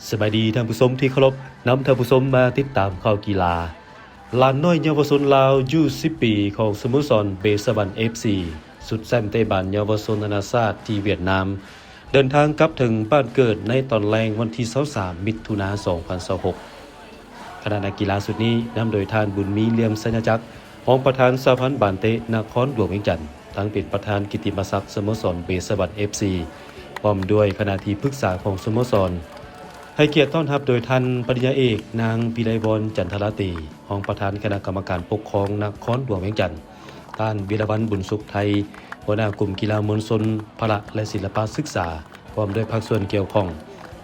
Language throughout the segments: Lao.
ສະບາຍດີທ່ານຜູ້ຊົມທີ່ເຄົາລົບ, ນຳທ່ານຜູ້ຊົມມາຕິດຕາມຂ່າວກິລາ. ຫຼານນ້ອຍເຍົາວະຊົນລາວ ຢູສິບປີ ຂອງສະໂມສອນເບສະຫວັນ ເອັຟຊີ ຊຸດແຊ້ມເຕະບານເຍົາວະຊົນນານາຊາດທີ່ຫວຽດນາມ ເດີນທາງກັບເຖິງບ້ານເກີດໃນຕອນແລງວັນທີຊາວສາມ ມິຖຸນາ ສອງພັນຊາວຫົກ. ຄະນະນັກກິລາຊຸດນີ້ນຳໂດຍທ່ານ ບຸນມີ ເຫຼື້ອມໄຊຍະຈັກ ຮອງປະທານສະຫະພັນບານເຕະນະຄອນຫຼວງວຽງຈັນ, ທັງເປັນປະທານກິດຕິມະສັກສະໂມສອນເບສະຫວັນ ເອັຟຊີ ພ້ອມດ້ວຍຄະນະທີ່ປຶກສາຂອງສະໂມສອນ, ໃຫ້ກຽດຕ້ອນຮັບໂດຍທ່ານປະລິນຍາເອກ ນາງ ວິໄລວອນ ຈັນທະລາຕີ ຮອງປະທານຄະນະກຳມະການປົກຄອງນະຄອນຫຼວງວຽງຈັນ, ທ່ານ ວິລະວັນ ບຸນສຸກໄທ ຫົວໜ້າກົມກິລາມວນຊົນ ພະລະ ແລະ ສິລະປະສຶກສາ ພ້ອມດ້ວຍພາກສ່ວນກ່ຽວຂ້ອງ,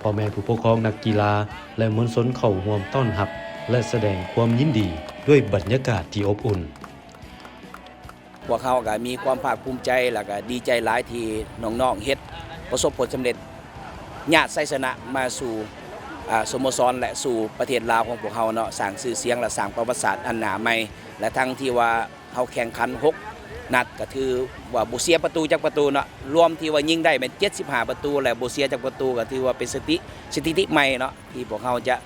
ພໍ່ແມ່ຜູ້ປົກຄອງນັກກິລາ ແລະ ມວນຊົນເຂົ້າຮ່ວມຕ້ອນຮັບ ແລະ ສະແດງຄວາມຍິນດີດ້ວຍບັນຍາກາດທີ່ອົບອຸ່ນ. ພວກເຮົາກໍມີຄວາມພາກພູມໃຈ ແລ້ວກໍດີໃຈຫຼາຍທີ່ນ້ອງໆເຮັດປະສົບຜົນສຳເລັດ ຍາດໄຊຊະນະມາສູ່ ອາ ສະໂມສອນ ແລະ ສູ່ປະເທດລາວຂອງພວກເຮົາເນາະ, ສ້າງຊື່ສຽງ ແລະ ສ້າງປະຫວັດສາດອັນໜ້າໃໝ່ ແລະ ທັງທີ່ວ່າ ເຮົາແຂ່ງຂັນຫົກນັດ ກໍຖືວ່າບໍ່ເສຍປະຕູຈັກປະຕູເນາະ, ລວມທີ່ວ່າຍິງໄດ້ແມ່ນເຈັດສິບຫ້າປະຕູ ແລະ ບໍ່ເສຍຈັກປະຕູ ກໍຖືວ່າເປັນສະຕິ ສະຖິຕິໃໝ່ເນາະ ທີ່ພວກເຮົາຈະ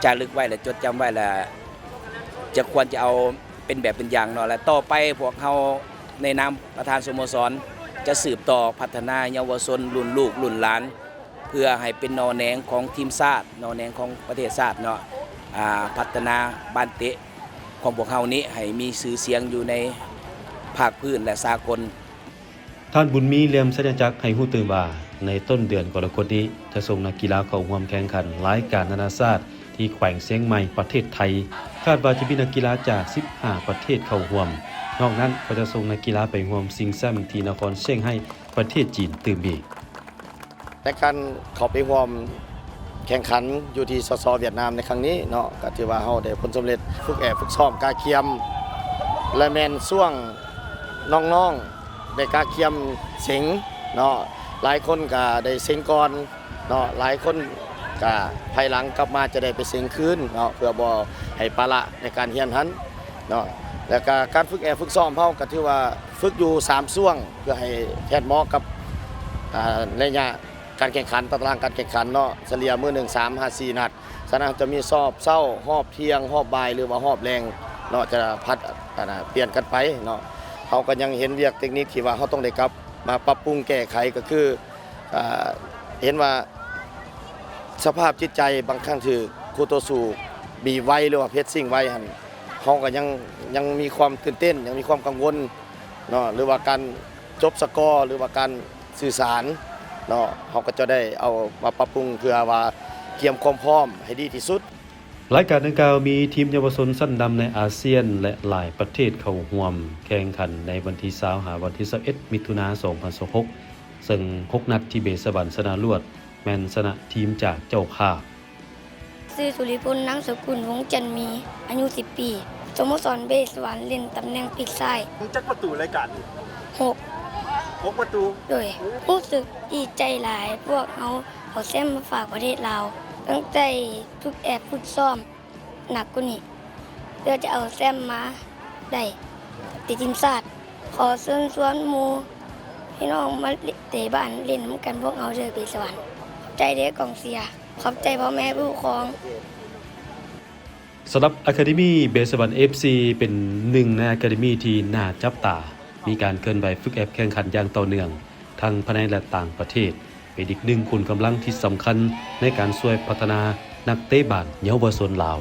ຈາລຶກໄວ້ ແລະ ຈົດຈຳໄວ້ ແລະ ຈະຄວນຈະເອົາເປັນແບບເປັນຢ່າງເນາະ. ແລະ ຕໍ່ໄປພວກເຮົາໃນນາມປະທານສະໂມສອນ ຈະສືບຕໍ່ພັດທະນາເຍົາວະຊົນລຸ້ນລູກລຸ້ນຫຼານ ເພື່ອໃຫ້ເປັນໜໍ່ແໜງຂອງທີມຊາດ, ໜໍ່ແໜງຂອງປະເທດຊາດເນາະ, ອາ ພັດທະນາບ້ານເຕະຂອງພວກເຮົານີ້ໃຫ້ມີຊື່ສຽງຢູ່ໃນພາກພື້ນ ແລະ ສາກົນ. ທ່ານ ບຸນມີ ເຫຼື້ອມໄຊຍະຈັກ ໃຫ້ຮູ້ຕື່ມວ່າ ໃນຕົ້ນເດືອນກໍລະກົດນີ້ ຈະສົ່ງນັກກິລາເຂົ້າຮ່ວມແຂ່ງຂັນລາຍການນານາຊາດທີ່ແຂວງຊຽງໃໝ່ ປະເທດໄທ. ຄາດວ່າຈະມີນັກກິລາຈາກສິບຫ້າປະເທດເຂົ້າຮ່ວມ. ນອກນັ້ນກໍຈະສົ່ງນັກກິລາໄປຮ່ວມຊິງແຊ້ມທີ່ນະຄອນຊຽງໄຮ້ ປະເທດຈີນຕື່ມອີກ. ໃນການເຂົ້າໄປຮ່ວມແຂ່ງຂັນຢູ່ທີ່ ສສ ຫວຽດນາມໃນຄັ້ງນີ້ເນາະ, ກໍຖືວ່າເຮົາໄດ້ຜົນສຳເລັດ ຝຶກແອບຝຶກຊ້ອມກະກຽມ ແລະ ແມ່ນຊ່ວງນ້ອງໆໄດ້ກະກຽມເສັງເນາະ, ຫຼາຍຄົນກໍໄດ້ເສັງກ່ອນເນາະ, ຫຼາຍຄົນກໍພາຍຫຼັງກັບມາຈະໄດ້ໄປເສັງຄືນເນາະ ເພື່ອບໍ່ໃຫ້ປະລະໃນການຮຽນຫັ້ນເນາະ. ແລ້ວກໍການຝຶກແອບຝຶກຊ້ອມເຮົາກໍຖືວ່າຝຶກຢູ່ສາມຊ່ວງ ເພື່ອໃຫ້ແທດເໝາະກັບ ອາ ໄລຍະ ການແຂ່ງຂັນ, ຕາຕະລາງການແຂ່ງຂັນເນາະ, ສະເລ່ຍມື້ໜຶ່ງສາມຫາສີ່ນັດ. ສະນັ້ນຈະມີຮອບເຊົ້າ, ຮອບທ່ຽງ, ຮອບບ່າຍ ຫຼືວ່າຮອບແລງເນາະ, ຈະຜັດ ອັນນ່າ ປ່ຽນກັນໄປເນາະ. ເຮົາກໍຍັງເຫັນວຽກເຕັກນິກທີ່ວ່າເຮົາຕ້ອງໄດ້ກັບມາປັບປຸງແກ້ໄຂ ກໍຄື ອາ ເຫັນວ່າສະພາບຈິດໃຈບາງຄັ້ງຖືກຄູ່ຕໍ່ສູ້ບີບໄວ້ ຫຼືວ່າເພຣສຊິງໄວ້ຫັ້ນ, ເຮົາກໍຍັງ ຍັງມີຄວາມຕື່ນເຕັ້ນ, ຍັງມີຄວາມກັງວົນເນາະ, ຫຼືວ່າການ ຈົບສະກໍ ຫຼືວ່າການສື່ສານເນາະ, ເຮົາກໍຈະໄດ້ເອົາມາປັບປຸງເພື່ອວ່າກຽມຄວາມພ້ອມໃຫ້ດີທີ່ສຸດ. ລາຍການດັ່ງກ່າວມີທີມເຍົາວະຊົນຊັ້ນນຳໃນອາຊຽນ ແລະ ຫຼາຍປະເທດເຂົ້າຮ່ວມແຂ່ງຂັນໃນວັນທີຊາວ ຫາວັນທີຊາວເອັດ ມິຖຸນາ ສອງພັນຊາວຫົກ ເຊິ່ງຫົກນັດທີ່ເບສະຫວັນຊະນະລວດ ແມ່ນຊະນະທີມຈາກເຈົ້າພາບ. ຊື່ ສຸລິພົນ ນາມສະກຸນ ວົງຈັນມີ, ອາຍຸສິບປີ, ສະໂມສອນເບສະຫວັນ ຫຼິ້ນຕຳແໜ່ງປີກຊ້າຍ. ຈັກປະຕູລາຍການນີ້? ຫົກ. ຫົກປະຕູ? ໂດຍ. ຮູ້ສຶກດີໃຈຫຼາຍ, ພວກເຮົາເອົາແຊ້ມມາຝາກປະເທດລາວ. ຕັ້ງໃຈຝຶກແອບຝຶກຊ້ອມ ໜັກກວ່ານີ້ ເພື່ອຈະເອົາແຊ້ມມາໄດ້ຕິດທີມຊາດ. ຂໍເຊີນຊວນໝູ່ພີ່ນ້ອງມາເຕະບານຫຼິ້ນນຳກັນພວກເຮົາເດີ ເບສະຫວັນ. ຂອບໃຈເດີກອງເຊຍ, ຂອບໃຈພໍ່ແມ່ຜູ້ປົກຄອງ. ສຳລັບອາຄາເດມີເບສະຫວັນ ເອັຟຊີ ເປັນໜຶ່ງໃນອາຄາເດມີທີ່ໜ້າຈັບຕາ, ມີການເຄື່ອນໄຫວຝຶກແອບແຂ່ງຂັນຢ່າງຕໍ່ເນື່ອງ ທັງພາຍໃນ ແລະ ຕ່າງປະເທດ. ເປັນອີກໜຶ່ງຂຸມກຳລັງທີ່ສຳຄັນໃນການຊ່ວຍພັດທະນານັກເຕະບານເຍົາວະຊົນລາວ.